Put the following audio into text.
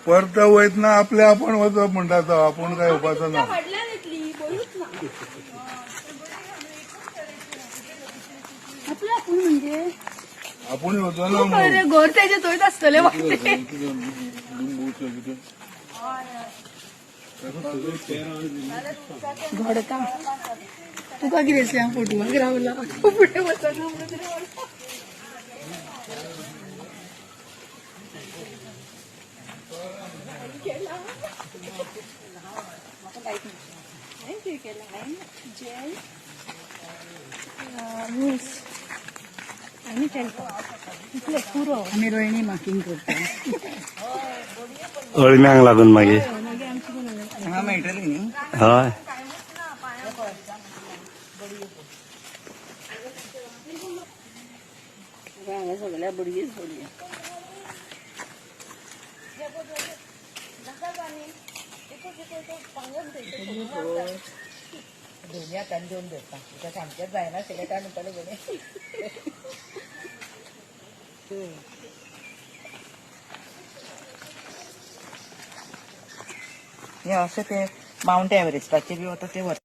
परत वयतना आपले आपूण वचप म्हणटा तो, आपूण काय येवपाचो ना. फाटल्यान येतली, बोलूच ना. आपलं आपूण म्हणजे आपूण वचना. तूं खरें घर तेजे थंयच आसतलें वाटते. घडता तुका कितें दिसलें? हांव फोटवाक रावला, फुडें वचना म्हणून तरी रावला. हांवें कितें केलां? हांवें जेल न्यूज आनी केलां, इतलें पुरो. आमी रोयणी मार्किंग करता. अळम्यांक लागून मागीर. मागीर आमची कोण आसा? हांगा मेळटली न्ही? हय. हांगा सगळ्या भुरगींच भुरगीं. दोन्ही हातान घेवन धरता, तुका सामकेंच जायनाशिल्लें काय म्हणटालें गणे. हें अशें ते मावंट एव्हरेस्टाचेर बी वता ते व्हरता.